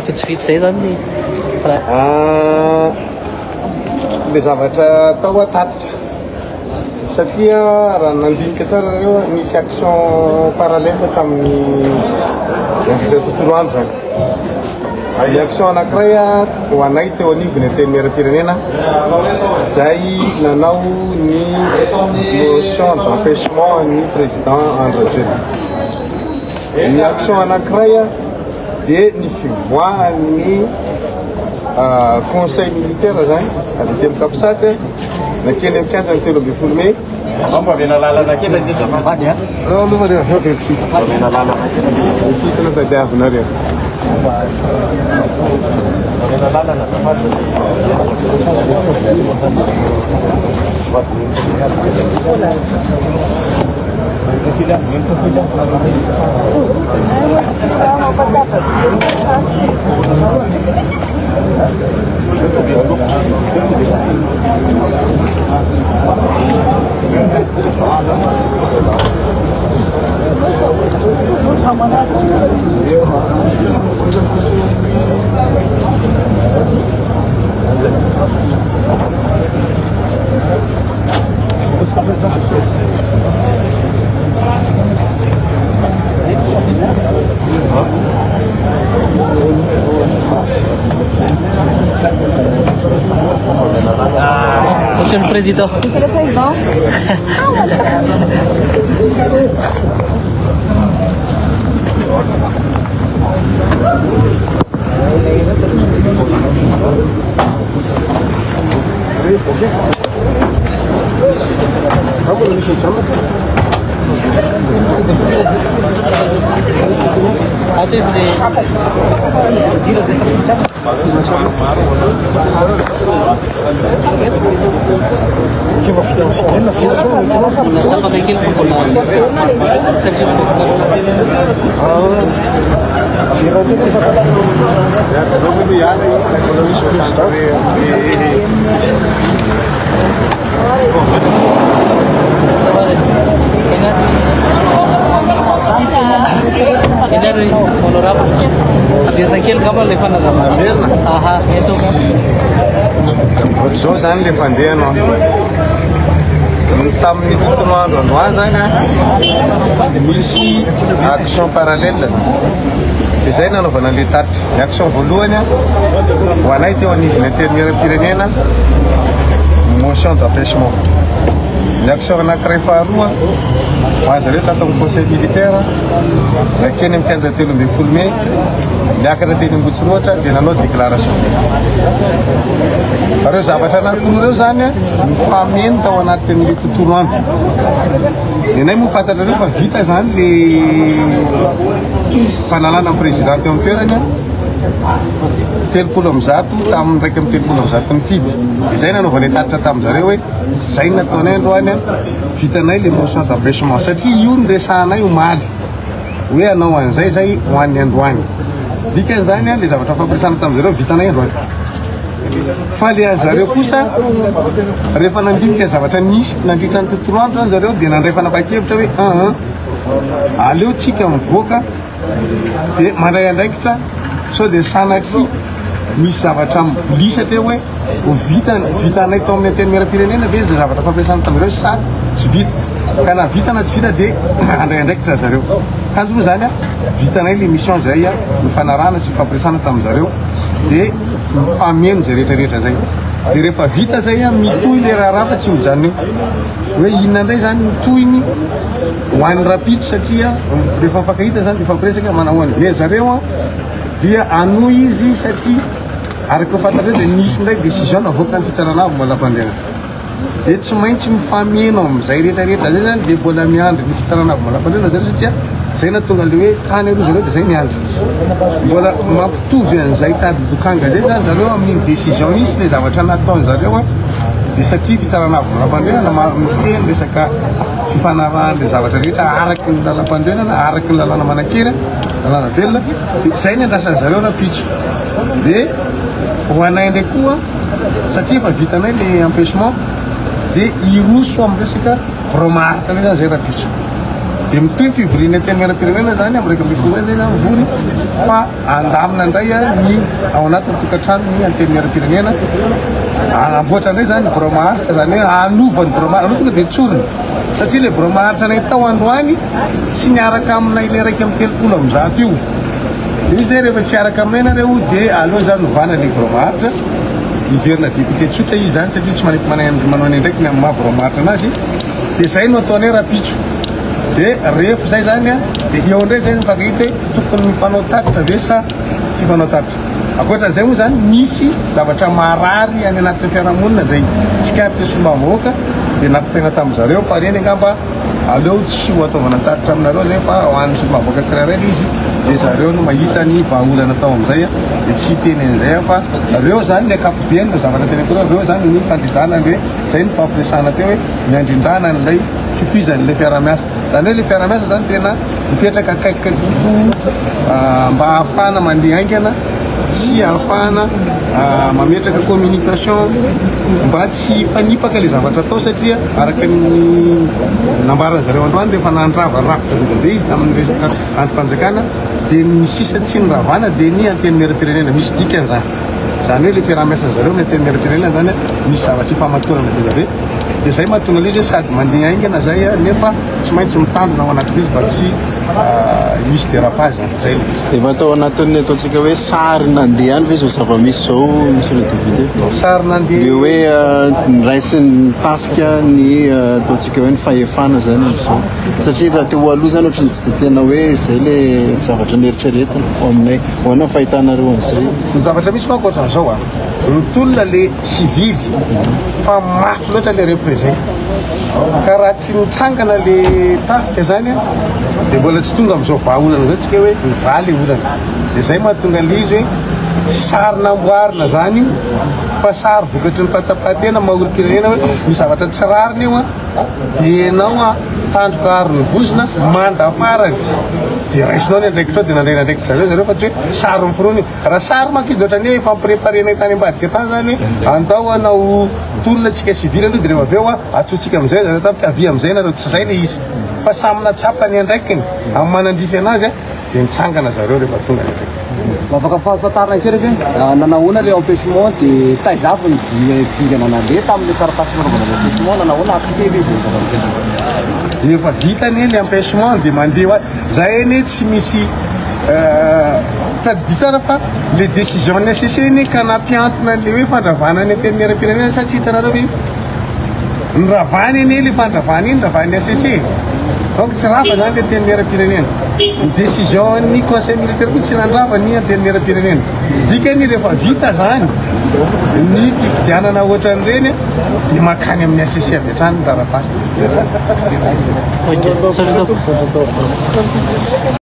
vitsivitsy izay zany ny Ah, le zavatra atao a tatitra satria raha nandinika tsara nareo a, nisy action parallèle tamin'ny nandritra tontolo andro zany. Ny action anankiray a ho anay teo anivon'ny Antenimierampirenena zay nanao ny motion d'empêchement ny président Andry Rajoelina. Ny action anankiray a dia ny fivoahan'ny conseil militaire zany avy aty amin'ny Capsat nakeny amin'ny kianja ny 13 mey. Mba avena lalana kely anie azafady a. Reo aloha reo avy eo velitsika. Mba avena lalana kely anie. Ny fitana tadiavinareo. Mba avena lalana azafady. Monsieur le Président. Monsieur le Président. Ato izy le Tapaka kely fa mbola satria Eny ary honorable. Averina kely ngamba ilay fanazavana. Averina? Aha, eto. Ohatr'izao zany le fandehana. Ny tamin'ny tontolo andro androany zany a, misy action parallèle zany. Dia zay nanaovana an'le tatitra. Ny action voalohany a, ho anay teo anivon'ny Antenimierampirenena, motion d'empêchement. Ny action anankiray faharoa, ho azy ireo tato amin'ny conseil militaire, nakeny amin'ny kianja 13 mey, niakatra teny Ambohitsirohitra dia nanao déclaration. Ireo zavatra anankiroa ireo zany a, mifameno tao anatin'le tontolo andro. Ny anay moa fantatrareo fa vita zany le fanalana ny président teo amin'ny toerany a, 130 tamin'ny 131 nifidy. Izay nanaovanay tatitra tamin'zareo hoe zay no nataonay androany a, vitanay le motion d'empêchement satria io no resahanay omaly hoe hanao an'izay zay ho an'ny androany. Dikan'izany a, le zavatra fampiresahana tamin'zareo vitanay androany. Fa le an'zareo kosa rehefa nandinika zavatra nisy nandritra ny tontolo andro zany zareo dia nandray fanapahan-kevitra hoe aa aleo tsika mivoaka dia mandray andraikitra sao dia sanatria misy zavatra mibolisatra eo hoe ho vita vitanay tao amin'ny Antenimierampirenena ve izay zavatra fampiasana tamin'ireo sa tsy vita, ka na vita na tsy vita dia handray andraikitra zareo. Kanjo moa zany a, vitanay le mission zay a, nifanarahana sy fampiresahana tamin'zareo dia mifameno zay rehetra rehetra zay. Dia rehefa vita zay a, mitohy le raharaha fa tsy mijanona eo. Hoe inona indray zany ny tohiny ho an'ny rahampitso satria rehefa mifankahita zany dia mifampiresaka manao ahoana. Ny zareo a dia hanohy izy satria araka ny fantatrareo dia nisy indray décision navoakan'ny fitsarana avo momba ny lampandriana. Dia tsy maintsy mifameno amin'izay rehetra rehetra zay zany dia mbola miandry ny fitsarana avo momba ny lampandriana zareo satria zay nahatonga an'le hoe tany aloha zareo dia zay miandry. Mbola mampitovy an'izay tady dokanga zay zany zareo amin'iny décision iny sy le zavatra nataony zareo a, dia satria fitsarana avo momba ny lampandriana mifehy ny resaka fifanarahan'le zavatra rehetra araky ny lalam-pandrianana, araky ny lalàna manan-kery, lalàna velona, dia zay ny andrasan'ny zareo rahampitso. Dia ho anay indray koa satria efa vitanay le empêchement dia hiroso amin'ny resaka birao maharitra indray zany zay rahampitso. Dia mitohy ny fivorian'ny Antenimierampirenena izany amin'ny 11 ora izay izany mivory fa handamina indray ny ao anatin'ny tokantranon'ny Antenimierampirenena. Hanamboatra indray izany ny birao maharitra, izany hoe hanova ny birao maharitra. Aloha tonga dia tsorina satria ilay birao maharitra anay tao androany tsy niaraka aminay ilay 131 io. Io izay rehefa tsy hiaraka aminay nareo dia aleo izany ovana ilay birao maharitra. Hiverina député tsotra izy izany satria tsy manaiky manao ny andraikiny amin'ny maha birao maharitra anazy. Dia izay no ataonay rahampitso. Dia rehefa izay izany dia eo indray izay mifankahita hoe tokony mifanao tatitra ve sa tsy mifanao tatitra. Ankoatran'izay moa izany misy zavatra marary any anatin'ny fiarahamonina izay tsikaritry ny solombavambahoaka dia nampitaina tamin-dry zareo fa ireny angamba aleo tsy ho ataovana tatitra aminareo izay fa ho an'ny solombavambahoaka tsirairay ilay izy dia zareo no mahita ny vahaolana atao amin'izay dia tsy hiteny an'izay aho fa ireo izany ny ankapobeny ireo zavatra teneniko ireo, ireo izany ny fandrindrana ny hoe izay no fampiresahana teo hoe ny handrindrana an'ilay fitohizan'ilay fiaraha-miasa. Izany hoe ilay fiaraha-miasa izany tena mipetraka akaikikaiky kokoa mba hahafahana mandeha haingana sy hahafahana mametraka communication mba tsy hifanipaka ilay zavatra atao satria araka ny nambaran'ny zareo androany rehefa nandrava rafitra be dia be izy tamin'ny resaka andrim-panjakana dia ny sisa tsy niravana dia ny antenimierampirenena. Misy dikany izany. Izany hoe ilay fiaraha-miasan'ny zareo amin'ny antenimierampirenena izany misy zavatra ifamatorana be dia be. Dia izay mahatonga ilay izy hoe sady mandeha haingana izay nefa tsy maintsy mitandrina ao anatin'ilay izy mba tsy hisy dérapage izany. Izay ilay izy. Efa tao anatin'ny ataontsika hoe sary nandeha any ve izao zava-misy izao Monsieur le député? Sary nandeha. Le hoe niraisin'ny tafika ny ataontsika hoe ny fahefana izany amin'izao. Satria raha teo aloha izany ohatran'ny tsy dia tena hoe izay ilay zavatra neritreretina ho aminay. Ahoana ny fahitanareo an'izay? Ny zavatra misy manko ohatran'izao an, mitolona le sivily fa mafy loatra le représent ka raha tsy mitsangana le tafika zany an de mbola tsy tonga am'izao vahaolana zao tsika hoe mivaha le olana, de zay mahatonga an'le izy hoe tsy sary namboarina zany io fa sary vokatry ny fahatsapan-tena maha olom-pirenena hoe misy zavatra tsy rariny eo an, de enao an tandroka aro ny vozona manda farany de raisinao ny andraikitrao de nandray ny andraikitry zareo zareo fa tsy hoe sary miforona io. Raha sary manko izy ohatran'ny hoe efa mi-préparer-nay tany ambadika tany zany hoe andao hanao tolona tsika civil aloha de rehefa avy eo antsointsika amizay zareo tafika avia amizay nareo, tsy zay le izy fa samy nahatsapa ny andraikiny amin'ny manandrify anazy de mitsangana zareo rehefa tonga ny andraikiny. Afaka fahafantarana kely ve nanahoana le empêchement de taiza avy ny dingana nandeha tamin'le taratasy nanaovana le empêchement, nanahoana appliquer ve izay zava-misy izay? Efa vita anie le empêchement de mandeha ho azy, zay anie tsy misy Tadidio tsara fa le décision ny HCC anie ka nampiantona an'le hoe fandravana ny antenimierampirenena sa tsy hitanareo ve io? Noravany anie le fandravana iny, ravan'ny HCC e. Donc tsy rava zany le antenimierampirenena. Ny décision ny conseil militaire koa tsy nandrava ny antenimierampirenena. Dikany rehefa vita zany ny fifidianana ohatran'ireny dia makany amin'ny HCC avy hatrany ny taratasy. Ok, misaotra tompoko.